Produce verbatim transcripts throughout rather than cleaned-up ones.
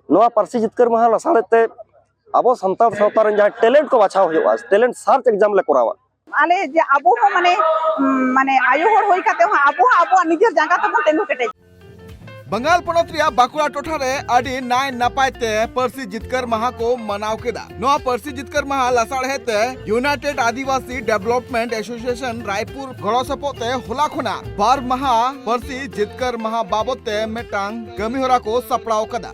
ᱱᱚᱣᱟ ᱯᱟᱹᱨᱥᱤ ᱡᱤᱛᱠᱟᱹᱨ ᱢᱟᱦᱟ ᱞᱟᱥᱟᱲᱦᱮᱫ ᱛᱮ ᱟᱵᱚ ᱥᱟᱱᱛᱟᱲ ᱥᱟᱶᱛᱟ ᱨᱮᱱ ᱡᱟᱦᱟᱸ ᱴᱮᱞᱮᱱᱴ ᱠᱚ ᱵᱟᱪᱷᱟᱣ ᱦᱩᱭᱩᱜᱼᱟ, ᱴᱮᱞᱮᱱᱴ ᱥᱟᱨᱪ ᱮᱠᱡᱟᱢ ᱞᱮ ᱠᱚᱨᱟᱣᱟ᱾ ᱟᱞᱮ ᱡᱮ ᱟᱵᱚ ᱦᱚᱸ ᱢᱟᱱᱮ, ᱩᱢ, ᱢᱟᱱᱮ ᱟᱭᱳ ᱦᱚᱲ ᱦᱩᱭ ᱠᱟᱛᱮ ᱦᱚᱸ ᱟᱵᱚ ᱦᱚᱸ ᱟᱵᱚᱣᱟᱜ ᱱᱤᱡᱮᱨ ᱡᱟᱸᱜᱟ ᱛᱮᱵᱚᱱ ᱛᱤᱸᱜᱩ ᱠᱮᱴᱮᱡ᱾ ᱵᱟᱝᱜᱟᱞ ᱯᱚᱱᱚᱛ ᱨᱮᱭᱟᱜ ᱵᱟᱸᱠᱩᱲᱟ ᱴᱚᱴᱷᱟ ᱨᱮ ᱟᱹᱰᱤ ᱱᱟᱭ ᱱᱟᱯᱟᱭ ᱛᱮ ᱯᱟᱹᱨᱥᱤ ᱡᱤᱛᱠᱟᱹᱨ ᱢᱟᱦᱟ ᱠᱚ ᱢᱟᱱᱟᱣ ᱠᱮᱫᱟ᱾ ᱱᱚᱣᱟ ᱯᱟᱹᱨᱥᱤ ᱡᱤᱛᱠᱟᱹᱨ ᱢᱟᱦᱟ ᱞᱟᱥᱟᱲᱦᱮᱫ ᱛᱮ ᱤᱭᱩᱱᱟᱭᱴᱮᱰ ᱟᱹᱫᱤᱵᱟᱹᱥᱤ ᱰᱮᱵᱷᱞᱚᱯᱢᱮᱱᱴ ᱮᱥᱳᱥᱤᱭᱮᱥᱚᱱ ᱨᱟᱭᱯᱩᱨ ᱜᱚᱲᱚ ᱥᱚᱯᱚᱦᱚᱫ ᱛᱮ ᱦᱚᱞᱟ ᱠᱷᱚᱱᱟᱜ ᱵᱟᱨ ᱢᱟᱦᱟ ᱯᱟᱹᱨᱥᱤ ᱡᱤᱛᱠᱟᱹᱨ ᱢᱟᱦᱟ ᱵᱟᱵᱚᱛ ᱛᱮ ᱢᱤᱫᱴᱟᱝ ᱠᱟᱹᱢᱤ ᱦᱚᱨᱟ ᱠᱚ ᱥᱟᱯᱲᱟᱣ ᱠᱟᱫᱟ᱾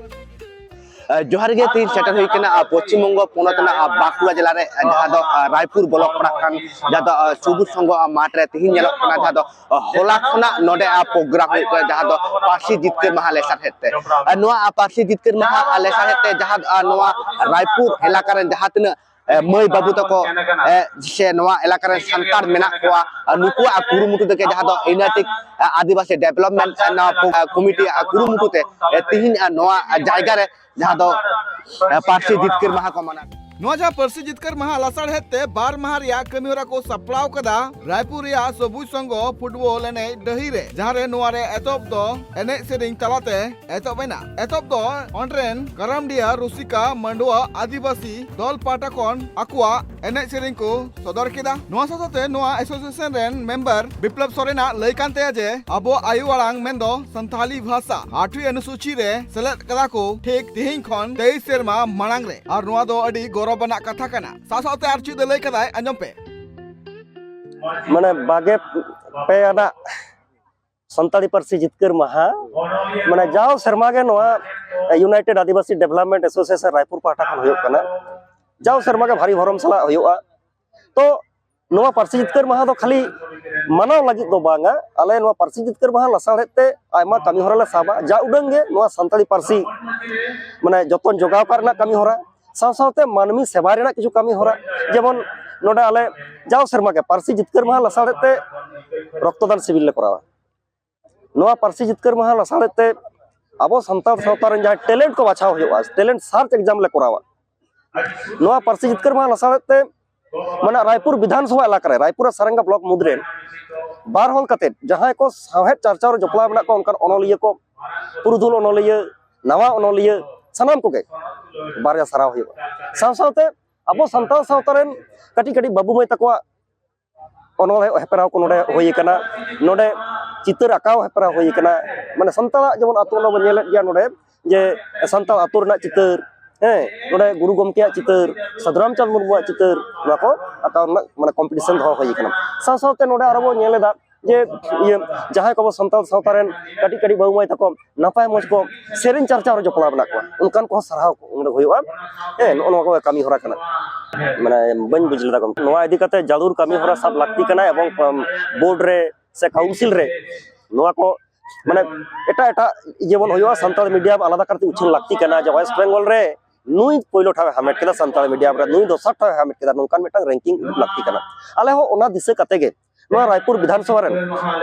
ᱡᱚᱦᱟᱨ ᱜᱮ, ᱛᱤᱦᱤᱧ ᱥᱮᱴᱮᱨ ᱦᱩᱭ ᱠᱟᱱᱟ, ᱟ, ᱯᱚᱥᱪᱤᱢ ᱵᱚᱝᱜᱚ ᱯᱚᱱᱚᱛ ᱨᱮᱱᱟᱜ, ᱟ, ᱵᱟᱸᱠᱩᱲᱟ ᱡᱮᱞᱟ ᱨᱮ, ᱟ, ᱡᱟᱦᱟᱸ ᱫᱚ, ᱟ, ᱨᱟᱭᱯᱩᱨ ᱵᱞᱚᱠ ᱯᱟᱲᱟᱜ ᱠᱟᱱ, ᱡᱟᱦᱟᱸ ᱫᱚ, ᱟ, ᱥᱚᱵᱩᱡ ᱥᱚᱝᱜᱷᱚ, ᱟ, ᱢᱟᱴᱷ ᱨᱮ ᱛᱤᱦᱤᱧ ᱧᱮᱞᱚᱜ ᱠᱟᱱᱟ, ᱡᱟᱦᱟᱸ ᱫᱚ, ᱟ, ᱦᱚᱞᱟ ᱠᱷᱚᱱᱟᱜ ᱱᱚᱰᱮ, ᱟ, ᱯᱨᱳᱜᱨᱟᱢ ᱦᱩᱭᱩᱜ ᱠᱟᱱᱟ, ᱡᱟᱦᱟᱸ ᱫᱚ ᱯᱟᱹᱨᱥᱤ ᱡᱤᱛᱠᱟᱹᱨ ᱢᱟᱦᱟ ᱞᱮᱥᱟᱲᱦᱮᱫ ᱛᱮ᱾ ᱟ, ᱱᱚᱣᱟ, ᱟ, ᱯᱟᱹᱨᱥᱤ ᱡᱤᱛᱠᱟᱹᱨ ᱢᱟᱦᱟ, ᱟ, ᱞᱮᱥᱟᱲᱦᱮᱫ ᱛᱮ ᱡᱟᱦᱟᱸ, ᱟ, ᱱᱚᱣᱟ ᱨᱟᱭᱯᱩᱨ ᱮᱞᱟᱠᱟ ᱨᱮᱱ ᱡᱟᱦᱟᱸ ᱛᱤᱱᱟᱹᱜ, ᱮ, ᱢᱟᱹᱭ ᱵᱟᱹᱵᱩ ᱛᱟᱠᱚ, ᱮ, ᱥᱮ ᱱᱚᱣᱟ ᱮᱞᱟᱠᱟ ᱨᱮᱱ ᱥᱟᱱᱛᱟᱲ ᱢᱮᱱᱟᱜ ᱠᱚᱣᱟ, ᱟ, ᱱᱩᱠᱩᱣᱟᱜ ᱠᱩᱨᱩᱢᱩᱴᱩ ᱛᱮᱜᱮ ᱡᱟᱦᱟᱸ ᱫᱚ ᱤᱭᱩᱱᱟᱭᱴᱮᱰ, ᱟ, ᱟᱹᱫᱤᱵᱟᱹᱥᱤ ᱰᱮᱵᱷᱞᱚᱯᱢᱮᱱᱴ, ᱟ, ᱱᱚᱣᱟ ᱯᱨᱳ-, ᱟ, ᱠᱚᱢᱤᱴᱤ, ᱟ, ᱠᱩᱨᱩᱢᱩᱴᱩ ᱛᱮ, ᱮ, ᱛᱤᱦᱤᱧ, ᱟ, ᱱᱚᱣᱟ, ᱟ, ᱡᱟᱭᱜᱟ ᱨᱮ ᱡᱟᱦᱟᱸ ᱫᱚ, ᱮ, ᱯᱟᱹᱨᱥᱤ ᱡᱤᱛᱠᱟᱹᱨ ᱢᱟᱦᱟ ᱠᱚ ᱢᱟᱱᱟᱣ᱾ ᱱᱚᱣᱟ ᱡᱟᱦᱟᱸ ᱯᱟᱹᱨᱥᱤ ᱡᱤᱛᱠᱟᱹᱨ ᱢᱟᱦᱟ ᱞᱟᱥᱟᱲᱦᱮᱫ ᱛᱮ ᱵᱟᱨ ᱢᱟᱦᱟ ᱨᱮᱭᱟᱜ ᱠᱟᱹᱢᱤ ᱦᱚᱨᱟ ᱠᱚ ᱥᱟᱯᱲᱟᱣ ᱠᱟᱫᱟ ᱨᱟᱭᱯᱩᱨ ᱨᱮᱭᱟᱜ ᱥᱚᱵᱩᱡ ᱥᱚᱝᱜᱷᱚ ᱯᱷᱩᱴᱵᱚᱞ ᱮᱱᱮᱡ ᱰᱟᱹᱦᱤ ᱨᱮ, ᱡᱟᱦᱟᱸ ᱨᱮ ᱱᱚᱣᱟ ᱨᱮ ᱮᱛᱚᱦᱚᱵ ᱫᱚ ᱮᱱᱮᱡ ᱥᱮᱨᱮᱧ ᱛᱟᱞᱟᱛᱮ ᱮᱛᱚᱦᱚᱵ ᱮᱱᱟ᱾ ᱮᱛᱚᱦᱚᱵ ᱫᱚ ᱚᱸᱰᱮ ᱨᱮᱱ ᱠᱟᱨᱟᱢᱰᱤᱭᱟ ᱨᱩᱥᱤᱠᱟ ᱢᱟᱱᱰᱣᱟ ᱟᱹᱫᱤᱵᱟᱹᱥᱤ ᱫᱚᱞ ᱯᱟᱦᱴᱟ ᱠᱷᱚᱱ ᱟᱠᱚᱣᱟᱜ ᱮᱱᱮᱡ ᱥᱮᱨᱮᱧ ᱠᱚ ᱥᱚᱫᱚᱨ ᱠᱮᱫᱟ᱾ ᱱᱚᱣᱟ ᱥᱟᱶ ᱥᱟᱶᱛᱮ ᱱᱚᱣᱟ ᱮᱥᱳᱥᱤᱭᱮᱥᱚᱱ ᱨᱮᱱ ᱢᱮᱢᱵᱟᱨ ᱵᱤᱯᱞᱚᱵ ᱥᱚᱨᱮᱱᱟᱜ ᱞᱟᱹᱭ ᱠᱟᱱ ᱛᱟᱭᱟ ᱡᱮ ᱟᱵᱚ ᱟᱭᱳ ᱟᱲᱟᱝ ᱢᱮᱱᱫᱚ ᱥᱟᱱᱛᱷᱟᱞᱤ ᱵᱷᱟᱥᱟ ᱟᱴᱷᱣᱤ ᱚᱱᱩᱥᱩᱪᱤ ᱨᱮ ᱥᱮᱞᱮᱫ ᱠᱟᱫᱟ ᱠᱚ ᱴᱷᱤᱠ ᱛᱮᱦᱮᱧ ᱠᱷᱚᱱ ᱛᱮᱭᱤᱥ ᱥᱮᱨᱢᱟ ᱢᱟᱲᱟᱝ ᱨᱮ, ᱟᱨ ᱱᱚᱣᱟ ᱫᱚ ᱟᱹᱰᱤ ᱜᱚᱨᱚᱵᱽ ᱟᱱᱟᱜ ᱠᱟᱛᱷᱟ ᱠᱟᱱᱟ᱾ ᱥᱟᱶ ᱥᱟᱶᱛᱮ ᱟᱨ ᱪᱮᱫ ᱮ ᱞᱟᱹᱭ ᱠᱟᱫᱟᱭ, ᱟᱸᱡᱚᱢ ᱯᱮ᱾ ᱢᱟᱱᱮ ᱵᱟᱜᱮ ᱯᱮ ᱟᱱᱟᱜ ᱥᱟᱱᱛᱟᱲᱤ ᱯᱟᱹᱨᱥᱤ ᱡᱤᱛᱠᱟᱹᱨ ᱢᱟᱦᱟ, ᱢᱟᱱᱮ ᱡᱟᱣ ᱥᱮᱨᱢᱟ ᱜᱮ ᱱᱚᱣᱟ ᱤᱭᱩᱱᱟᱭᱴᱮᱰ ᱟᱹᱫᱤᱵᱟᱹᱥᱤ ᱰᱮᱵᱷᱞᱚᱯᱢᱮᱱᱴ ᱮᱥᱳᱥᱤᱭᱮᱥᱚᱱ ᱨᱟᱭᱯᱩᱨ ᱯᱟᱦᱴᱟ ᱠᱷᱚᱱ ᱦᱩᱭᱩᱜ ᱠᱟᱱᱟ᱾ ᱡᱟᱣ ᱥᱮᱨᱢᱟ ᱜᱮ ᱵᱷᱟᱨᱤ ᱵᱷᱚᱨᱚᱢ ᱥᱟᱞᱟᱜ ᱦᱩᱭᱩᱜᱼᱟ᱾ ᱛᱚ ᱱᱚᱣᱟ ᱯᱟᱹᱨᱥᱤ ᱡᱤᱛᱠᱟᱹᱨ ᱢᱟᱦᱟ ᱫᱚ ᱠᱷᱟᱹᱞᱤ ᱢᱟᱱᱟᱣ ᱞᱟᱹᱜᱤᱫ ᱫᱚ ᱵᱟᱝᱟ, ᱟᱞᱮ ᱱᱚᱣᱟ ᱯᱟᱹᱨᱥᱤ ᱡᱤᱛᱠᱟᱹᱨ ᱢᱟᱦᱟ ᱞᱟᱥᱟᱲᱦᱮᱫ ᱛᱮ ᱟᱭᱢᱟ ᱠᱟᱹᱢᱤ ᱦᱚᱨᱟ ᱞᱮ ᱥᱟᱵᱟ᱾ ᱡᱟ ᱩᱰᱟᱹᱝ ᱜᱮ ᱱᱚᱣᱟ ᱥᱟᱱᱛᱟᱲᱤ ᱯᱟᱹᱨᱥᱤ ᱢᱟᱱᱮ ᱡᱚᱛᱚᱱ ᱡᱚᱜᱟᱣ ᱠᱟᱜ ᱨᱮᱱᱟᱜ ᱠᱟᱹᱢᱤ ᱦᱚᱨᱟ, ᱥᱟᱶ ᱥᱟᱶᱛᱮ ᱢᱟᱹᱱᱢᱤ ᱥᱮᱵᱟ ᱨᱮᱱᱟᱜ ᱠᱤᱪᱷᱩ ᱠᱟᱹᱢᱤ ᱦᱚᱨᱟ, ᱡᱮᱢᱚᱱ ᱱᱚᱰᱮ ᱟᱞᱮ ᱡᱟᱣ ᱥᱮᱨᱢᱟ ᱜᱮ ᱯᱟᱹᱨᱥᱤ ᱡᱤᱛᱠᱟᱹᱨ ᱢᱟᱦᱟ ᱞᱟᱥᱟᱲᱦᱮᱫ ᱛᱮ ᱨᱚᱠᱛᱚᱫᱟᱱ ᱥᱤᱵᱤᱨ ᱞᱮ ᱠᱚᱨᱟᱣᱟ᱾ ᱱᱚᱣᱟ ᱯᱟᱹᱨᱥᱤ ᱡᱤᱛᱠᱟᱹᱨ ᱢᱟᱦᱟ ᱞᱟᱥᱟᱲᱦᱮᱫ ᱛᱮ ᱟᱵᱚ ᱥᱟᱱᱛᱟᱲ ᱥᱟᱶᱛᱟ ᱨᱮᱱ ᱡᱟᱦᱟᱸᱭ ᱴᱮᱞᱮᱱᱴ ᱠᱚ ᱵᱟᱪᱷᱟᱣ ᱦᱩᱭᱩᱜᱼᱟ, ᱴᱮᱞᱮᱱᱴ ᱥᱟᱨᱪ ᱮᱠᱡᱟᱢ ᱞᱮ ᱠᱚᱨᱟᱣᱟ᱾ ᱱᱚᱣᱟ ᱯᱟᱹᱨᱥᱤ ᱡᱤᱛᱠᱟᱹᱨ ᱢᱟᱦᱟ ᱞᱟᱥᱟᱲᱦᱮᱫ ᱛᱮ ᱢᱟᱱᱮ ᱨᱟᱭᱯᱩᱨ ᱵᱤᱫᱷᱟᱱ ᱥᱚᱵᱷᱟ ᱮᱞᱟᱠᱟ ᱨᱮ, ᱨᱟᱭᱯᱩᱨ ᱟᱨ ᱥᱟᱨᱮᱝᱜᱟ ᱵᱞᱚᱠ ᱢᱩᱫᱽ ᱨᱮ ᱵᱟᱨ ᱦᱚᱲ ᱠᱟᱛᱮ ᱡᱟᱦᱟᱸᱭ ᱠᱚ ᱥᱟᱶᱦᱮᱫ ᱪᱟᱨᱪᱟᱣ ᱨᱮ ᱡᱚᱯᱲᱟᱣ ᱢᱮᱱᱟᱜ ᱠᱚᱣᱟ, ᱚᱱᱠᱟᱱ ᱚᱱᱚᱞᱤᱭᱟᱹ ᱠᱚ, ᱯᱩᱨᱩᱫᱷᱩᱞ ᱚᱱᱚᱞᱤᱭᱟᱹ, ᱱᱟᱣᱟ ᱚᱱᱚᱞᱤᱭᱟᱹ, ᱥᱟᱱᱟᱢ ᱠᱚᱜᱮ ᱵᱟᱨᱭᱟ ᱥᱟᱨᱦᱟᱣ ᱦᱩᱭᱩᱜᱼᱟ᱾ ᱥᱟᱶ ᱥᱟᱶᱛᱮ ᱟᱵᱚ ᱥᱟᱱᱛᱟᱲ ᱥᱟᱶᱛᱟ ᱨᱮᱱ ᱠᱟᱹᱴᱤᱡ ᱠᱟᱹᱴᱤᱡ ᱵᱟᱹᱵᱩ ᱢᱟᱹᱭ ᱛᱟᱠᱚᱣᱟᱜ ᱚᱱᱚᱬᱦᱮ ᱦᱮᱯᱨᱟᱣ ᱠᱚ ᱱᱚᱰᱮ ᱦᱩᱭ ᱟᱠᱟᱱᱟ᱾ ᱱᱚᱰᱮ ᱪᱤᱛᱟᱹᱨ ᱟᱸᱠᱟᱣ ᱦᱮᱯᱨᱟᱣ ᱦᱩᱭ ᱟᱠᱟᱱᱟ᱾ ᱢᱟᱱᱮ ᱥᱟᱱᱛᱟᱲᱟᱜ ᱡᱮᱢᱚᱱ ᱟᱹᱛᱩ ᱚᱲᱟᱜ ᱵᱚᱱ ᱧᱮᱞᱮᱫ ᱜᱮᱭᱟ, ᱱᱚᱰᱮ ᱡᱮ ᱥᱟᱱᱛᱟᱲ ᱟᱹᱛᱩ ᱨᱮᱱᱟᱜ ᱪᱤᱛᱟᱹᱨ, ᱦᱮᱸ, ᱱᱚᱰᱮ ᱜᱩᱨᱩ ᱜᱚᱢᱠᱮᱭᱟᱜ ᱪᱤᱛᱟᱹᱨ, ᱥᱟᱹᱫᱷᱩ ᱨᱟᱢᱪᱟᱸᱫᱽ ᱢᱩᱨᱢᱩᱣᱟᱜ ᱪᱤᱛᱟᱹᱨ, ᱱᱚᱣᱟ ᱠᱚ ᱟᱸᱠᱟᱣ ᱨᱮᱱᱟᱜ ᱢᱟᱱᱮ ᱠᱚᱢᱯᱤᱴᱤᱥᱚᱱ ᱫᱚᱦᱚ ᱦᱩᱭ ᱟᱠᱟᱱᱟ᱾ ᱥᱟᱶ ᱥᱟᱶᱛᱮ ᱱᱚᱰᱮ ᱟᱨᱚ ᱵᱚᱱ ᱧᱮᱞ ᱮᱫᱟ ᱡᱮ ᱤᱭᱟᱹ ᱡᱟᱦᱟᱸᱭ ᱠᱚᱵᱚ ᱥᱟᱱᱛᱟᱲ ᱥᱟᱶᱛᱟ ᱨᱮᱱ ᱠᱟᱹᱴᱤᱡ ᱠᱟᱹᱴᱤᱡ ᱵᱟᱹᱵᱩ ᱢᱟᱹᱭ ᱛᱟᱠᱚ ᱱᱟᱯᱟᱭ ᱢᱚᱡᱽ ᱠᱚ ᱥᱮᱨᱮᱧ ᱪᱟᱨᱪᱟᱣ ᱨᱮ ᱡᱚᱯᱲᱟᱣ ᱢᱮᱱᱟᱜ ᱠᱚᱣᱟ, ᱚᱱᱠᱟᱱ ᱠᱚᱦᱚᱸ ᱥᱟᱨᱦᱟᱣ ᱠᱚ ᱦᱩᱭᱩᱜᱼᱟ᱾ ᱦᱮᱸ, ᱱᱚᱜᱼᱚ ᱱᱚᱣᱟ ᱠᱚ ᱠᱟᱹᱢᱤ ᱦᱚᱨᱟ ᱠᱟᱱᱟ᱾ ᱢᱟᱱᱮ ᱵᱟᱹᱧ ᱵᱩᱡᱽ ᱞᱮᱫᱟ ᱜᱚᱢᱠᱮ, ᱱᱚᱣᱟ ᱤᱫᱤ ᱠᱟᱛᱮ ᱡᱟᱹᱨᱩᱲ ᱠᱟᱹᱢᱤ ᱦᱚᱨᱟ ᱥᱟᱵ ᱞᱟᱹᱠᱛᱤ ᱠᱟᱱᱟ ᱮᱵᱚᱝ ᱵᱳᱨᱰ ᱨᱮ ᱥᱮ ᱠᱟᱣᱩᱱᱥᱤᱞ ᱨᱮ ᱱᱚᱣᱟ ᱠᱚ ᱢᱟᱱᱮ ᱮᱴᱟᱜ ᱮᱴᱟᱜ ᱡᱮᱢᱚᱱ ᱦᱩᱭᱩᱜᱼᱟ, ᱥᱟᱱᱛᱟᱲ ᱢᱤᱰᱤᱭᱟᱢ ᱟᱞᱟᱫᱟ ᱠᱟᱨᱛᱮ ᱩᱪᱷᱟᱹᱱ ᱞᱟᱹᱠᱛᱤ ᱠᱟᱱᱟ ᱡᱮ ᱳᱭᱮᱥᱴ ᱵᱮᱝᱜᱚᱞ ᱨᱮ ᱱᱩᱭ ᱯᱳᱭᱞᱳ ᱴᱷᱟᱶ ᱮ ᱦᱟᱢᱮᱴ ᱠᱮᱫᱟ, ᱥᱟᱱᱛᱟᱲ ᱢᱤᱰᱤᱭᱟᱢ ᱨᱮ ᱱᱩᱭ ᱫᱚᱥᱟᱨ ᱴᱷᱟᱶ ᱮ ᱦᱟᱢᱮᱴ ᱠᱮᱫᱟ, ᱱᱚᱝᱠᱟᱱ ᱢᱤᱫᱴᱟᱝ ᱨᱮᱝᱠᱤᱝ ᱩᱫᱩᱜ ᱞᱟᱹᱠᱛᱤ ᱠᱟᱱᱟ᱾ ᱟᱞᱮ ᱦᱚᱸ ᱚᱱᱟ ᱫᱤᱥᱟᱹ ᱠᱟᱛᱮ ᱜᱮ ᱱᱚᱣᱟ ᱨᱟᱭᱯᱩᱨ ᱵᱤᱫᱷᱟᱱ ᱥᱚᱵᱷᱟ ᱨᱮᱱ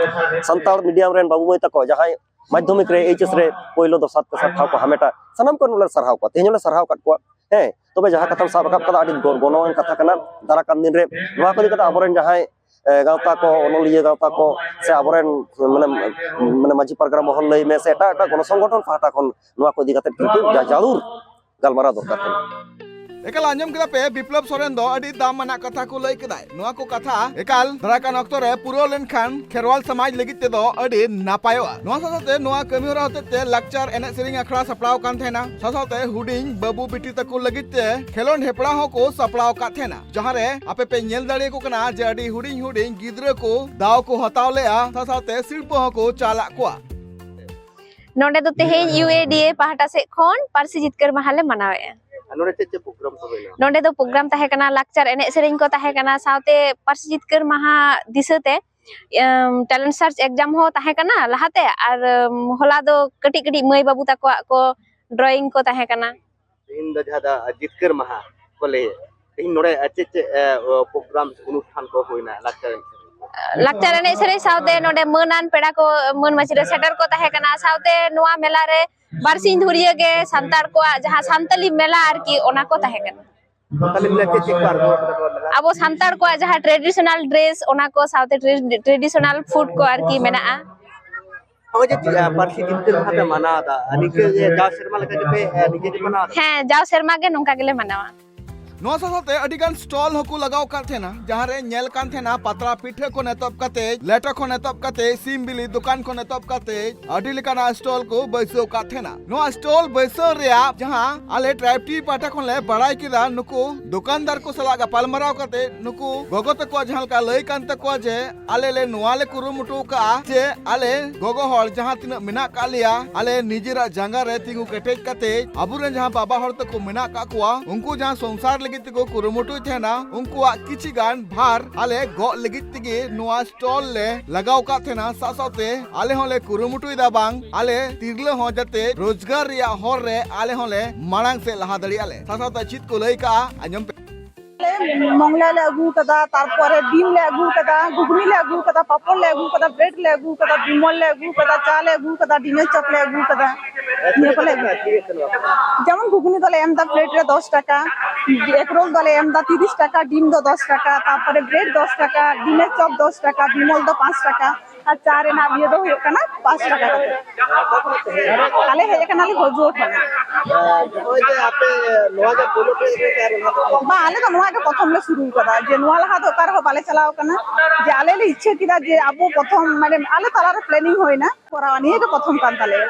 ᱥᱟᱱᱛᱟᱲ ᱢᱤᱰᱤᱭᱟᱢ ᱨᱮᱱ ᱵᱟᱹᱵᱩ ᱢᱟᱹᱭ ᱛᱟᱠᱚ ᱡᱟᱦᱟᱸᱭ ᱢᱟᱫᱽᱫᱷᱚᱢᱤᱠ ᱨᱮ, ᱮᱭᱤᱪ ᱮᱥ ᱨᱮ ᱯᱳᱭᱞᱳ ᱫᱚᱥᱟᱨ ᱛᱮᱥᱟᱨ ᱴᱷᱟᱶ ᱠᱚ ᱦᱟᱢᱮᱴᱟ, ᱥᱟᱱᱟᱢ ᱠᱚ ᱱᱚᱰᱮ ᱥᱟᱨᱦᱟᱣ ᱠᱚᱣᱟ᱾ ᱛᱮᱦᱮᱧ ᱦᱚᱸᱞᱮ ᱥᱟᱨᱦᱟᱣ ᱟᱠᱟᱫ ᱠᱚᱣᱟ᱾ ᱦᱮᱸ, ᱛᱚᱵᱮ ᱡᱟᱦᱟᱸ ᱠᱟᱛᱷᱟᱢ ᱥᱟᱵ ᱨᱟᱠᱟᱵ ᱠᱟᱫᱟ, ᱟᱹᱰᱤ ᱜᱚ-, ᱜᱚᱱᱚᱝ ᱟᱱ ᱠᱟᱛᱷᱟ ᱠᱟᱱᱟ᱾ ᱫᱟᱨᱟ ᱠᱟᱱ ᱫᱤᱱ ᱨᱮ ᱱᱚᱣᱟ ᱠᱚ ᱤᱫᱤ ᱠᱟᱛᱮ ᱟᱵᱚᱨᱮᱱ ᱡᱟᱦᱟᱸᱭ, ᱮ, ᱜᱟᱶᱛᱟ ᱠᱚ, ᱚᱱᱚᱞᱤᱭᱟᱹ ᱜᱟᱶᱛᱟ ᱠᱚ ᱥᱮ ᱟᱵᱚᱨᱮᱱ ᱢᱟᱱᱮ, ᱢᱟᱱᱮ ᱢᱟᱹᱡᱷᱤ ᱯᱟᱨᱜᱟᱱᱟ ᱢᱚᱦᱚᱞ ᱞᱟᱹᱭ ᱢᱮ ᱥᱮ ᱮᱴᱟᱜ ᱮᱴᱟᱜ ᱜᱚᱱᱚ ᱥᱚᱝᱜᱚᱴᱷᱚᱱ ᱯᱟᱦᱴᱟ ᱠᱷᱚᱱ ᱱᱚᱣᱟ ᱠᱚ ᱤᱫᱤ ᱠᱟᱛᱮ ᱠᱤᱱᱛᱩ ᱡᱟ-, ᱡᱟᱹᱨᱩᱲ ᱜᱟᱞᱢᱟᱨᱟᱣ ᱫᱚᱨᱠᱟᱨ ᱠᱟᱱᱟ᱾ ᱮᱠᱟᱞ ᱟᱸᱡᱚᱢ ᱠᱮᱫᱟ ᱯᱮ, ᱵᱤᱯᱞᱚᱵ ᱥᱚᱨᱮᱱ ᱫᱚ ᱟᱹᱰᱤ ᱫᱟᱢ ᱟᱱᱟᱜ ᱠᱟᱛᱷᱟ ᱠᱚ ᱞᱟᱹᱭ ᱠᱮᱫᱟᱭ᱾ ᱱᱚᱣᱟ ᱠᱚ ᱠᱟᱛᱷᱟ ᱮᱠᱟᱞ ᱫᱟᱨᱟᱭ ᱠᱟᱱ ᱚᱠᱛᱚ ᱨᱮ ᱯᱩᱨᱟᱹᱣ ᱞᱮᱱᱠᱷᱟᱱ ᱠᱷᱮᱨᱣᱟᱞ ᱥᱚᱢᱟᱡᱽ ᱞᱟᱹᱜᱤᱫ ᱛᱮᱫᱚ ᱟᱹᱰᱤ ᱱᱟᱯᱟᱭᱚᱜᱼᱟ᱾ ᱱᱚᱣᱟ ᱥᱟᱶ ᱥᱟᱶᱛᱮ ᱱᱚᱣᱟ ᱠᱟᱹᱢᱤ ᱦᱚᱨᱟ ᱦᱚᱛᱮᱡ ᱛᱮ ᱞᱟᱠᱪᱟᱨ ᱮᱱᱮᱡ ᱥᱮᱨᱮᱧ ᱟᱠᱷᱲᱟ ᱥᱟᱯᱲᱟᱣ ᱠᱟᱱ ᱛᱟᱦᱮᱱᱟ᱾ ᱥᱟᱶ ᱥᱟᱶᱛᱮ ᱦᱩᱰᱤᱧ ᱵᱟᱹᱵᱩ ᱵᱤᱴᱤ ᱛᱟᱠᱚ ᱞᱟᱹᱜᱤᱫ ᱛᱮ ᱠᱷᱮᱞᱳᱸᱰ ᱦᱮᱯᱨᱟᱣ ᱦᱚᱸᱠᱚ ᱥᱟᱯᱲᱟᱣ ᱟᱠᱟᱫ ᱛᱟᱦᱮᱱᱟ, ᱡᱟᱦᱟᱸ ᱨᱮ ᱟᱯᱮ ᱯᱮ ᱧᱮᱞ ᱫᱟᱲᱮᱭᱟᱠᱚ ᱠᱟᱱᱟ ᱡᱮ ᱟᱹᱰᱤ ᱦᱩᱰᱤᱧ ᱦᱩᱰᱤᱧ ᱜᱤᱫᱽᱨᱟᱹ ᱠᱚ ᱫᱟᱣ ᱠᱚ ᱦᱟᱛᱟᱣ ᱞᱮᱜᱼᱟ, ᱥᱟᱶ ᱥᱟᱶᱛᱮ ᱥᱤᱨᱯᱟᱹ ᱦᱚᱸᱠᱚ ᱪᱟᱞᱟᱜ ᱠᱚᱣᱟ᱾ ᱱᱚᱰᱮ ᱫᱚ ᱛᱮᱦᱮᱧ ᱭᱩ ᱮ ᱰᱤ ᱮ ᱯᱟᱦᱴᱟ ᱥᱮᱫ ᱠᱷᱚᱱ ᱯᱟᱹᱨᱥᱤ ᱡᱤᱛᱠᱟᱹᱨ ᱢᱟᱦᱟ ᱞᱮ ᱢᱟᱱᱟᱣᱮᱫᱼᱟ᱾ ᱟᱨ ᱱᱚᱰᱮ ᱪᱮᱫ ᱪᱮᱫ ᱯᱨᱳᱜᱨᱟᱢ ᱠᱚ ᱦᱩᱭᱱᱟ? ᱱᱚᱰᱮ ᱫᱚ ᱯᱨᱳᱜᱨᱟᱢ ᱛᱟᱦᱮᱸ ᱠᱟᱱᱟ, ᱞᱟᱠᱪᱟᱨ ᱮᱱᱮᱡ ᱥᱮᱨᱮᱧ ᱠᱚ ᱛᱟᱦᱮᱸ ᱠᱟᱱᱟ, ᱥᱟᱶᱛᱮ ᱯᱟᱹᱨᱥᱤ ᱡᱤᱛᱠᱟᱹᱨ ᱢᱟᱦᱟ ᱫᱤᱥᱟᱹᱛᱮ ᱴᱮᱞᱮᱱᱴ ᱥᱟᱨᱪ ᱮᱠᱡᱟᱢ ᱦᱚᱸ ᱛᱟᱦᱮᱸ ᱠᱟᱱᱟ ᱞᱟᱦᱟᱛᱮ, ᱟᱨ ᱩᱢ, ᱦᱚᱞᱟ ᱫᱚ ᱠᱟᱹᱴᱤᱡ ᱠᱟᱹᱴᱤᱡ ᱢᱟᱹᱭ ᱵᱟᱹᱵᱩ ᱛᱟᱠᱚᱣᱟᱜ ᱠᱚ ᱰᱨᱚᱭᱤᱝ ᱠᱚ ᱛᱟᱦᱮᱸ ᱠᱟᱱᱟ᱾ ᱛᱮᱦᱮᱧ ᱫᱚ ᱡᱟᱦᱟᱸ ᱫᱚ ᱡᱤᱛᱠᱟᱹᱨ ᱢᱟᱦᱟ ᱠᱚ ᱞᱟᱹᱭᱮᱫ, ᱛᱮᱦᱮᱧ ᱱᱚᱰᱮ ᱪᱮᱫ ᱪᱮᱫ ᱯᱨᱳᱜᱨᱟᱢ ᱚᱱᱩᱥᱴᱷᱟᱱ ᱠᱚ ᱦᱩᱭᱱᱟ ᱞᱟᱠᱪᱟᱨ ᱮᱱᱮᱡ ᱥᱮᱨᱮᱧ? ᱞᱟᱠᱪᱟᱨ ᱮᱱᱮᱡ ᱥᱮᱨᱮᱧ ᱥᱟᱶᱛᱮ ᱱᱚᱰᱮ ᱢᱟᱹᱱᱟᱱ ᱯᱮᱲᱟ ᱠᱚ, ᱢᱟᱹᱱ ᱢᱟᱹᱡᱷᱤ ᱨᱮ ᱥᱮᱴᱮᱨ ᱠᱚ ᱛᱟᱦᱮᱸ ᱠᱟᱱᱟ, ᱥᱟᱶᱛᱮ ᱱᱚᱣᱟ ᱢᱮᱞᱟ ᱨᱮ ᱵᱟᱨᱥᱤᱧ ᱫᱷᱩᱨᱭᱟᱹ ᱜᱮ ᱥᱟᱱᱛᱟᱲ ᱠᱚᱣᱟᱜ ᱡᱟᱦᱟᱸ ᱥᱟᱱᱛᱟᱞᱤ ᱢᱮᱞᱟ ᱟᱨᱠᱤ, ᱚᱱᱟ ᱠᱚ ᱛᱟᱦᱮᱸ ᱠᱟᱱᱟ᱾ ᱥᱟᱱᱛᱟᱞᱤ ᱢᱮᱞᱟ ᱪᱮᱫ ᱪᱮᱫ ᱠᱚ ᱟᱬᱜᱚ ᱟᱠᱟᱫᱟ ᱱᱚᱣᱟ ᱢᱮᱞᱟ? ᱟᱵᱚ ᱥᱟᱱᱛᱟᱲ ᱠᱚᱣᱟᱜ ᱡᱟᱦᱟᱸ ᱴᱨᱮᱰᱤᱥᱚᱱᱟᱞ ᱰᱨᱮᱥ, ᱚᱱᱟ ᱠᱚ ᱥᱟᱶᱛᱮ ᱴᱨᱮ-, ᱴᱨᱮᱰᱤᱥᱚᱱᱟᱞ ᱯᱷᱩᱰ ᱠᱚ ᱟᱨᱠᱤ ᱢᱮᱱᱟᱜᱼᱟ᱾ ᱱᱚᱜᱼᱚᱭ ᱡᱮ ᱯᱟᱹᱨᱥᱤ ᱡᱤᱛᱠᱟᱹᱨ ᱢᱟᱦᱟ ᱯᱮ ᱢᱟᱱᱟᱣ ᱮᱫᱟ, ᱱᱤᱝᱠᱟᱹ ᱡᱟᱣ ᱥᱮᱨᱢᱟ ᱞᱮᱠᱟ ᱜᱮᱯᱮ ᱱᱤᱝᱠᱟᱹ ᱜᱮ ᱢᱟᱱᱟᱣ ᱮᱫᱟ? ᱦᱮᱸ, ᱡᱟᱣ ᱥᱮᱨᱢᱟ ᱜᱮ ᱱᱚᱝᱠᱟ ᱜᱮᱞᱮ ᱢᱟᱱᱟᱣᱟ᱾ ᱱᱚᱣᱟ ᱥᱟᱶ ᱥᱟᱶᱛᱮ ᱟᱹᱰᱤ ᱜᱟᱱ ᱥᱴᱚᱞ ᱦᱚᱸᱠᱚ ᱞᱟᱜᱟᱣ ᱟᱠᱟᱫ ᱛᱟᱦᱮᱱᱟ, ᱡᱟᱦᱟᱸ ᱨᱮ ᱧᱮᱞ ᱠᱟᱱ ᱛᱟᱦᱮᱱᱟ ᱯᱟᱛᱲᱟ ᱯᱤᱴᱷᱟᱹ ᱠᱷᱚᱱ ᱮᱛᱚᱦᱚᱵ ᱠᱟᱛᱮ, ᱞᱮᱴᱚ ᱠᱷᱚᱱ ᱮᱛᱚᱦᱚᱵ ᱠᱟᱛᱮ, ᱥᱤᱢ ᱵᱤᱞᱤ ᱫᱚᱠᱟᱱ ᱠᱷᱚᱱ ᱮᱛᱚᱦᱚᱵ ᱠᱟᱛᱮ ᱟᱹᱰᱤ ᱞᱮᱠᱟᱱᱟᱜ ᱥᱴᱚᱞ ᱠᱚ ᱵᱟᱹᱭᱥᱟᱹᱣ ᱟᱠᱟᱫ ᱛᱟᱦᱮᱱᱟ᱾ ᱱᱚᱣᱟ ᱥᱴᱚᱞ ᱵᱟᱹᱭᱥᱟᱹᱣ ᱨᱮᱭᱟᱜ ᱡᱟᱦᱟᱸ ᱟᱞᱮ ᱴᱨᱟᱭᱤᱵᱽ ᱴᱤ ᱯᱟᱦᱴᱟ ᱠᱷᱚᱱ ᱞᱮ ᱵᱟᱲᱟᱭ ᱠᱮᱫᱟ, ᱱᱩᱠᱩ ᱫᱚᱠᱟᱱᱫᱟᱨ ᱠᱚ ᱥᱟᱞᱟᱜ ᱜᱟᱯᱟᱞᱢᱟᱨᱟᱣ ᱠᱟᱛᱮ ᱱᱩᱠᱩ ᱜᱚᱜᱚ ᱛᱟᱠᱚᱣᱟᱜ ᱡᱟᱦᱟᱸ ᱞᱮᱠᱟ ᱞᱟᱹᱭ ᱠᱟᱱ ᱛᱟᱠᱚᱣᱟ ᱡᱮ ᱟᱞᱮ ᱞᱮ ᱱᱚᱣᱟ ᱞᱮ ᱠᱩᱨᱩᱢᱩᱴᱩ ᱟᱠᱟᱫᱼᱟ ᱡᱮ ᱟᱞᱮ ᱜᱚᱜᱚ ᱦᱚᱲ ᱡᱟᱦᱟᱸ ᱛᱤᱱᱟᱹᱜ ᱢᱮᱱᱟᱜ ᱟᱠᱟᱫ ᱞᱮᱭᱟ, ᱟᱞᱮ ᱱᱤᱡᱮᱨᱟᱜ ᱡᱟᱸᱜᱟ ᱨᱮ ᱛᱤᱸᱜᱩ ᱠᱮᱴᱮᱡ ᱠᱟᱛᱮ ᱟᱵᱚᱨᱮᱱ ᱡᱟᱦᱟᱸ ᱵᱟᱵᱟ ᱦᱚᱲ ᱛᱟᱠᱚ ᱢᱮᱱᱟᱜ ᱟᱠᱟᱫ ᱠᱚᱣᱟ, ᱩᱱᱠᱩ ᱡᱟᱦᱟᱸ ᱥᱚᱝᱥᱟᱨ ᱞᱟᱹᱜᱤᱫ ᱛᱮᱠᱚ ᱠᱩᱨᱩᱢᱩᱴᱩᱭ ᱛᱟᱦᱮᱱᱟ, ᱩᱱᱠᱩᱣᱟᱜ ᱠᱤᱪᱷᱤ ᱜᱟᱱ ᱵᱷᱟᱨ ᱟᱞᱮ ᱜᱚᱜ ᱞᱟᱹᱜᱤᱫ ᱛᱮᱜᱮ ᱱᱚᱣᱟ ᱥᱴᱚᱞ ᱞᱮ ᱞᱟᱜᱟᱣ ᱟᱠᱟᱫ ᱛᱟᱦᱮᱱᱟ᱾ ᱥᱟᱶ ᱥᱟᱶᱛᱮ ᱟᱞᱮ ᱦᱚᱸᱞᱮ ᱠᱩᱨᱩᱢᱩᱴᱩᱭᱮᱫᱟ ᱵᱟᱝ ᱟᱞᱮ ᱛᱤᱨᱞᱟᱹ ᱦᱚᱸ ᱡᱟᱛᱮ ᱨᱳᱡᱽᱜᱟᱨ ᱨᱮᱭᱟᱜ ᱦᱚᱨ ᱨᱮ ᱟᱞᱮ ᱦᱚᱸᱞᱮ ᱢᱟᱲᱟᱝ ᱥᱮᱫ ᱞᱟᱦᱟ ᱫᱟᱲᱮᱭᱟᱜᱼᱟ ᱞᱮ᱾ ᱥᱟᱶ ᱥᱟᱶᱛᱮ ᱪᱮᱫ ᱠᱚ ᱞᱟᱹᱭ ᱠᱟᱜᱼᱟ, ᱟᱸᱡᱚᱢ ᱯᱮ᱾ ᱟᱞᱮ ᱢᱚᱝᱞᱟ ᱞᱮ ᱟᱹᱜᱩ ᱠᱟᱫᱟ, ᱛᱟᱨᱯᱚᱨᱮ ᱰᱤᱢ ᱞᱮ ᱟᱹᱜᱩ ᱠᱟᱫᱟ, ᱜᱷᱩᱜᱽᱱᱤ ᱞᱮ ᱟᱹᱜᱩ ᱠᱟᱫᱟ, ᱯᱟᱯᱚᱲ ᱞᱮ ᱟᱹᱜᱩ ᱠᱟᱫᱟ, ᱵᱨᱮᱰ ᱞᱮ ᱟᱹᱜᱩ ᱠᱟᱫᱟ, ᱵᱤᱢᱚᱞ ᱞᱮ ᱟᱹᱜᱩ ᱠᱟᱫᱟ, ᱪᱟ ᱞᱮ ᱟᱹᱜᱩ ᱠᱟᱫᱟ, ᱰᱤᱢᱮᱨ ᱪᱚᱯ ᱞᱮ ᱟᱹᱜᱩ ᱠᱟᱫᱟ᱾ ᱱᱤᱭᱟᱹ ᱠᱚᱞᱮ ᱟᱹᱜᱩ ᱠᱟᱫᱟ᱾ ᱡᱮᱢᱚᱱ ᱜᱷᱩᱜᱽᱱᱤ ᱫᱚᱞᱮ ᱮᱢ ᱮᱫᱟ ᱯᱞᱮᱴ ᱨᱮ ᱫᱚᱥ ᱴᱟᱠᱟ, ᱮᱜᱽ ᱨᱳᱞ ᱫᱚᱞᱮ ᱮᱢ ᱮᱫᱟ ᱛᱤᱨᱤᱥ ᱴᱟᱠᱟ, ᱰᱤᱢ ᱫᱚ ᱫᱚᱥ ᱴᱟᱠᱟ, ᱛᱟᱨᱯᱚᱨᱮ ᱵᱨᱮᱰ ᱫᱚᱥ ᱴᱟᱠᱟ, ᱰᱤᱢᱮᱨ ᱪᱚᱯ ᱫᱚᱥ ᱴᱟᱠᱟ, ᱵᱤᱢᱚᱞ ᱫᱚ ᱯᱟᱸᱪ ᱴᱟᱠᱟ᱾ ᱟᱨ ᱪᱟ ᱨᱮᱱᱟᱜ ᱤᱭᱟᱹ ᱫᱚ ᱦᱩᱭᱩᱜ ᱠᱟᱱᱟ ᱯᱟᱸᱪ ᱴᱟᱠᱟ ᱠᱟᱛᱮ᱾ ᱟᱞᱮ ᱦᱮᱡ ᱟᱠᱟᱱᱟᱞᱮ ᱦᱚᱡᱩᱣᱟᱹ ᱠᱷᱚᱱ᱾ ᱱᱚᱜᱼᱚᱭ ᱡᱮ ᱟᱯᱮ ᱱᱚᱣᱟ ᱜᱮ ᱯᱳᱭᱞᱳ ᱯᱮ ᱮᱱᱮᱡᱟ ᱟᱨ ᱚᱱᱟ ᱫᱚ? ᱵᱟᱝ, ᱟᱞᱮ ᱫᱚ ᱱᱚᱣᱟ ᱜᱮ ᱯᱨᱚᱛᱷᱚᱢ ᱞᱮ ᱥᱩᱨᱩ ᱠᱟᱫᱟ, ᱡᱮ ᱱᱚᱣᱟ ᱞᱟᱦᱟ ᱫᱚ ᱚᱠᱟ ᱨᱮᱦᱚᱸ ᱵᱟᱞᱮ ᱪᱟᱞᱟᱣ ᱠᱟᱱᱟ᱾ ᱡᱮ ᱟᱞᱮ ᱞᱮ ᱤᱪᱪᱷᱟᱹ ᱠᱮᱫᱟ ᱡᱮ ᱟᱵᱚ ᱯᱨᱚᱛᱷᱚᱢ, ᱢᱟᱱᱮ, ᱟᱞᱮ ᱛᱟᱞᱟᱨᱮ ᱯᱞᱮᱱᱤᱝ ᱦᱩᱭᱱᱟ, ᱠᱚᱨᱟᱣ ᱱᱤᱭᱟᱹ ᱜᱮ ᱯᱨᱚᱛᱷᱚᱢ ᱠᱟᱱ ᱛᱟᱞᱮᱭᱟ᱾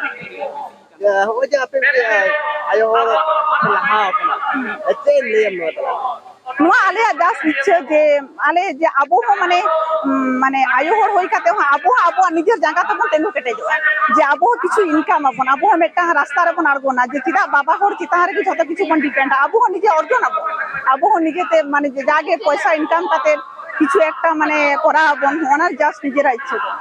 ᱦᱚᱸᱜᱼᱚᱭ ᱡᱮ ᱟᱯᱮ ᱢᱤᱫᱴᱮᱡ ᱟᱭᱳ ᱦᱚᱲ ᱯᱮ ᱞᱟᱦᱟ ᱟᱠᱟᱱᱟ, ᱪᱮᱫ ᱮᱢ ᱞᱟᱹᱭᱟ ᱱᱚᱣᱟ ᱛᱟᱞᱟ ᱨᱮ? ᱱᱚᱣᱟ ᱟᱞᱮᱭᱟᱜ ᱡᱟᱥ ᱤᱪᱪᱷᱟᱹ ᱡᱮ ᱟᱞᱮ ᱡᱮ ᱟᱵᱚ ᱦᱚᱸ ᱢᱟᱱᱮ, ᱩᱢ, ᱢᱟᱱᱮ ᱟᱭᱳ ᱦᱚᱲ ᱦᱩᱭ ᱠᱟᱛᱮ ᱦᱚᱸ ᱟᱵᱚ ᱦᱚᱸ ᱟᱵᱚᱣᱟᱜ ᱱᱤᱡᱮᱨ ᱡᱟᱸᱜᱟ ᱛᱮᱵᱚᱱ ᱛᱤᱸᱜᱩ ᱠᱮᱴᱮᱡᱚᱜᱼᱟ, ᱡᱮ ᱟᱵᱚ ᱦᱚᱸ ᱠᱤᱪᱷᱩ ᱤᱱᱠᱟᱢ ᱟᱵᱚᱱ, ᱟᱵᱚ ᱦᱚᱸ ᱢᱤᱫᱴᱟᱝ ᱨᱟᱥᱛᱟ ᱨᱮᱵᱚᱱ ᱟᱬᱜᱚᱱᱟ, ᱡᱮ ᱪᱮᱫᱟᱜ ᱵᱟᱵᱟ ᱦᱚᱲ ᱪᱮᱛᱟᱱ ᱨᱮᱜᱮ ᱡᱷᱚᱛᱚ ᱠᱤᱪᱷᱩ ᱵᱚᱱ ᱰᱤᱯᱮᱱᱰᱟ, ᱟᱵᱚ ᱦᱚᱸ ᱱᱤᱡᱮ ᱚᱨᱡᱚᱱ ᱟᱵᱚᱱ, ᱟᱵᱚ ᱦᱚᱸ ᱱᱤᱡᱮᱛᱮ ᱢᱟᱱᱮ ᱡᱮ ᱡᱟᱜᱮ ᱯᱚᱭᱥᱟ ᱤᱱᱠᱟᱢ ᱠᱟᱛᱮ ᱠᱤᱪᱷᱩ ᱮᱠᱴᱟ ᱢᱟᱱᱮ ᱠᱚᱨᱟᱣ ᱟᱵᱚᱱ, ᱚᱱᱟ ᱡᱟᱥ ᱱᱤᱡᱮᱨᱟᱜ ᱤᱪᱪᱷᱟᱹ ᱫᱚ᱾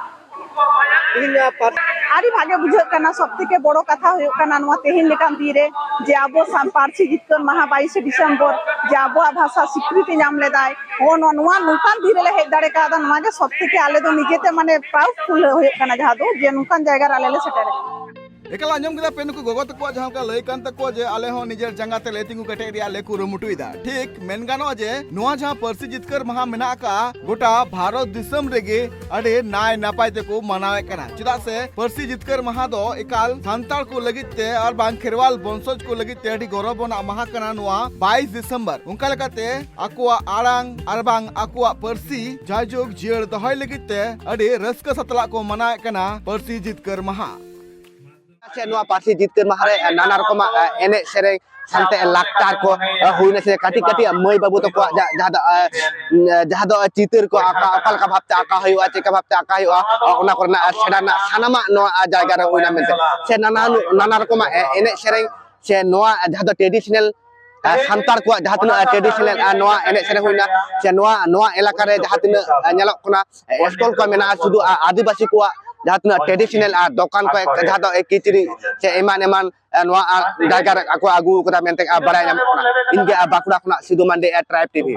ᱛᱮᱦᱮᱧ ᱱᱚᱣᱟ ᱯᱟᱨ- ᱟᱹᱰᱤ ᱵᱷᱟᱜᱮ ᱵᱩᱡᱷᱟᱹᱜ ᱠᱟᱱᱟ᱾ ᱥᱚᱵ ᱛᱷᱮᱠᱮ ᱵᱚᱲᱚ ᱠᱟᱛᱷᱟ ᱦᱩᱭᱩᱜ ᱠᱟᱱᱟ ᱱᱚᱣᱟ ᱛᱮᱦᱮᱧ ᱞᱮᱠᱟᱱ ᱫᱤᱱ ᱨᱮ ᱡᱮ ᱟᱵᱚ ᱥᱟᱱ-, ᱯᱟᱹᱨᱥᱤ ᱡᱤᱛᱠᱟᱹᱨ ᱢᱟᱦᱟ ᱵᱟᱭᱤᱥᱮ ᱰᱤᱥᱮᱢᱵᱚᱨ ᱡᱮ ᱟᱵᱚᱣᱟᱜ ᱵᱷᱟᱥᱟ ᱥᱤᱠᱨᱤᱛᱤ ᱧᱟᱢ ᱞᱮᱫᱟᱭ, ᱱᱚᱜᱼᱚ ᱱᱚᱣᱟ, ᱱᱚᱣᱟ ᱱᱚᱝᱠᱟᱱ ᱫᱤᱱ ᱨᱮᱞᱮ ᱦᱮᱡ ᱫᱟᱲᱮ ᱠᱟᱣᱫᱟ, ᱱᱚᱣᱟ ᱜᱮ ᱥᱚᱵ ᱛᱷᱮᱠᱮ ᱟᱞᱮ ᱫᱚ ᱱᱤᱡᱮᱛᱮ ᱢᱟᱱᱮ ᱯᱨᱟᱩᱰ ᱯᱷᱩᱞ ᱦᱩᱭᱩᱜ ᱠᱟᱱᱟ, ᱡᱟᱦᱟᱸ ᱫᱚ ᱡᱮ ᱱᱚᱝᱠᱟᱱ ᱡᱟᱭᱜᱟ ᱨᱮ ᱟᱞᱮ ᱞᱮ ᱥᱮᱴᱮᱨ ᱟᱠᱟᱱᱟ᱾ ᱮᱠᱟᱞ ᱟᱸᱡᱚᱢ ᱠᱮᱫᱟ ᱯᱮ ᱱᱩᱠᱩ ᱜᱚᱜᱚ ᱛᱟᱠᱚᱣᱟᱜ ᱡᱟᱦᱟᱸ ᱞᱮᱠᱟ ᱞᱟᱹᱭ ᱠᱟᱱ ᱛᱟᱠᱚᱣᱟ ᱡᱮ ᱟᱞᱮ ᱦᱚᱸ ᱱᱤᱡᱮᱨ ᱡᱟᱸᱜᱟ ᱛᱮᱞᱮ ᱛᱤᱸᱜᱩ ᱠᱮᱴᱮᱡ ᱨᱮᱭᱟᱜ ᱞᱮ ᱠᱩᱨᱩᱢᱩᱴᱩᱭᱮᱫᱟ᱾ ᱴᱷᱤᱠ ᱢᱮᱱ ᱜᱟᱱᱚᱜᱼᱟ ᱡᱮ ᱱᱚᱣᱟ ᱡᱟᱦᱟᱸ ᱯᱟᱹᱨᱥᱤ ᱡᱤᱛᱠᱟᱹᱨ ᱢᱟᱦᱟ ᱢᱮᱱᱟᱜ ᱟᱠᱟᱫᱼᱟ ᱜᱚᱴᱟ ᱵᱷᱟᱨᱚᱛ ᱫᱤᱥᱚᱢ ᱨᱮᱜᱮ ᱟᱹᱰᱤ ᱱᱟᱭ ᱱᱟᱯᱟᱭ ᱛᱮᱠᱚ ᱢᱟᱱᱟᱣᱮᱫ ᱠᱟᱱᱟ᱾ ᱪᱮᱫᱟᱜ ᱥᱮ ᱯᱟᱹᱨᱥᱤ ᱡᱤᱛᱠᱟᱹᱨ ᱢᱟᱦᱟ ᱫᱚ ᱮᱠᱟᱞ ᱥᱟᱱᱛᱟᱲ ᱠᱚ ᱞᱟᱹᱜᱤᱫ ᱛᱮ ᱟᱨ ᱵᱟᱝ ᱠᱷᱮᱨᱣᱟᱞ ᱵᱚᱝᱥᱚᱡᱽ ᱠᱚ ᱞᱟᱹᱜᱤᱫ ᱛᱮ ᱟᱹᱰᱤ ᱜᱚᱨᱚᱵᱽ ᱟᱱᱟᱜ ᱢᱟᱦᱟ ᱠᱟᱱᱟ ᱱᱚᱣᱟ ᱵᱟᱭᱤᱥ ᱰᱤᱥᱮᱢᱵᱚᱨ᱾ ᱚᱱᱠᱟ ᱞᱮᱠᱟᱛᱮ ᱟᱠᱚᱣᱟᱜ ᱟᱲᱟᱝ ᱟᱨ ᱵᱟᱝ ᱟᱠᱚᱣᱟᱜ ᱯᱟᱹᱨᱥᱤ ᱡᱟᱭᱡᱩᱜᱽ ᱡᱤᱭᱟᱹᱲ ᱫᱚᱦᱚᱭ ᱞᱟᱹᱜᱤᱫ ᱛᱮ ᱟᱹᱰᱤ ᱨᱟᱹᱥᱠᱟᱹ ᱥᱟᱛᱞᱟᱜ ᱠᱚ ᱢᱟᱱᱟᱣᱮᱫ ᱠᱟᱱᱟ ᱯᱟᱹᱨᱥᱤ ᱡᱤᱛᱠᱟᱹᱨ ᱢᱟᱦᱟ᱾ ᱥᱮ ᱱᱚᱣᱟ ᱯᱟᱹᱨᱥᱤ ᱡᱤᱛᱠᱟᱹᱨ ᱢᱟᱦᱟ ᱨᱮ ᱱᱟᱱᱟ ᱨᱚᱠᱚᱢᱟᱜ ᱮᱱᱮᱡ ᱥᱮᱨᱮᱧ ᱥᱟᱶᱛᱮ ᱞᱟᱠᱪᱟᱨ ᱠᱚ ᱦᱩᱭᱱᱟ, ᱥᱮ ᱠᱟᱹᱴᱤᱡ ᱠᱟᱹᱴᱤᱡ ᱢᱟᱹᱭ ᱵᱟᱹᱵᱩ ᱛᱟᱠᱚᱣᱟᱜ ᱡᱟ- ᱡᱟᱦᱟᱸ ᱫᱚ ᱡᱟᱦᱟᱸ ᱫᱚ ᱪᱤᱛᱟᱹᱨ ᱠᱚ ᱟᱸᱠᱟ, ᱚᱠᱟ ᱞᱮᱠᱟ ᱵᱷᱟᱵᱛᱮ ᱟᱸᱠᱟ ᱦᱩᱭᱩᱜᱼᱟ, ᱪᱮᱫ ᱞᱮᱠᱟ ᱵᱷᱟᱵᱛᱮ ᱟᱸᱠᱟ ᱦᱩᱭᱩᱜᱼᱟ, ᱚᱱᱟ ᱠᱚᱨᱮᱱᱟᱜ ᱥᱮᱬᱟ ᱨᱮᱱᱟᱜ ᱥᱟᱱᱟᱢᱟᱜ ᱱᱚᱣᱟ ᱡᱟᱭᱜᱟ ᱨᱮ ᱦᱩᱭᱱᱟ ᱢᱮᱱᱛᱮ᱾ ᱥᱮ ᱱᱟᱱᱟ ᱱᱟᱱᱟ ᱨᱚᱠᱚᱢᱟᱜ ᱮᱱᱮᱡ ᱥᱮᱨᱮᱧ ᱥᱮ ᱱᱚᱣᱟ ᱡᱟᱦᱟᱸ ᱫᱚ ᱴᱨᱮᱰᱤᱥᱚᱱᱟᱞ ᱥᱟᱱᱛᱟᱲ ᱠᱚᱣᱟᱜ ᱡᱟᱦᱟᱸ ᱛᱤᱱᱟᱹᱜ ᱴᱨᱮᱰᱤᱥᱚᱱᱟᱞ ᱱᱚᱣᱟ ᱮᱱᱮᱡ ᱥᱮᱨᱮᱧ ᱦᱩᱭᱱᱟ, ᱥᱮ ᱱᱚᱣᱟ ᱱᱚᱣᱟ ᱮᱞᱟᱠᱟ ᱨᱮ ᱡᱟᱦᱟᱸ ᱛᱤᱱᱟᱹᱜ ᱧᱮᱞᱚᱜ ᱠᱟᱱᱟ ᱥᱴᱚᱞ ᱠᱚ ᱢᱮᱱᱟᱜᱼᱟ, ᱥᱩᱫᱷᱩ ᱟᱹᱫᱤᱵᱟᱹᱥᱤ ᱠᱚᱣᱟᱜ ᱡᱟᱦᱟᱸ ᱛᱤᱱᱟᱹᱜ ᱴᱨᱮᱰᱤᱥᱚᱱᱟᱞ ᱟᱨ ᱫᱚᱠᱟᱱ ᱠᱚ ᱡᱟᱦᱟᱸ ᱫᱚ ᱠᱤᱪᱨᱤᱡ ᱥᱮ ᱮᱢᱟᱱ ᱮᱢᱟᱱ ᱱᱚᱣᱟ ᱡᱟᱭᱜᱟ ᱨᱮ ᱟᱠᱚ ᱟᱹᱜᱩ ᱠᱟᱫᱟ ᱢᱮᱱᱛᱮ ᱵᱟᱲᱟᱭ ᱧᱟᱢᱚᱜ ᱠᱟᱱᱟ᱾ ᱤᱧ ᱜᱮ ᱵᱟᱸᱠᱩᱲᱟ ᱠᱷᱚᱱᱟᱜ ᱥᱤᱫᱷᱩ ᱢᱟᱱᱰᱤ, ᱴᱨᱟᱭᱤᱵᱽ ᱴᱤᱵᱷᱤ᱾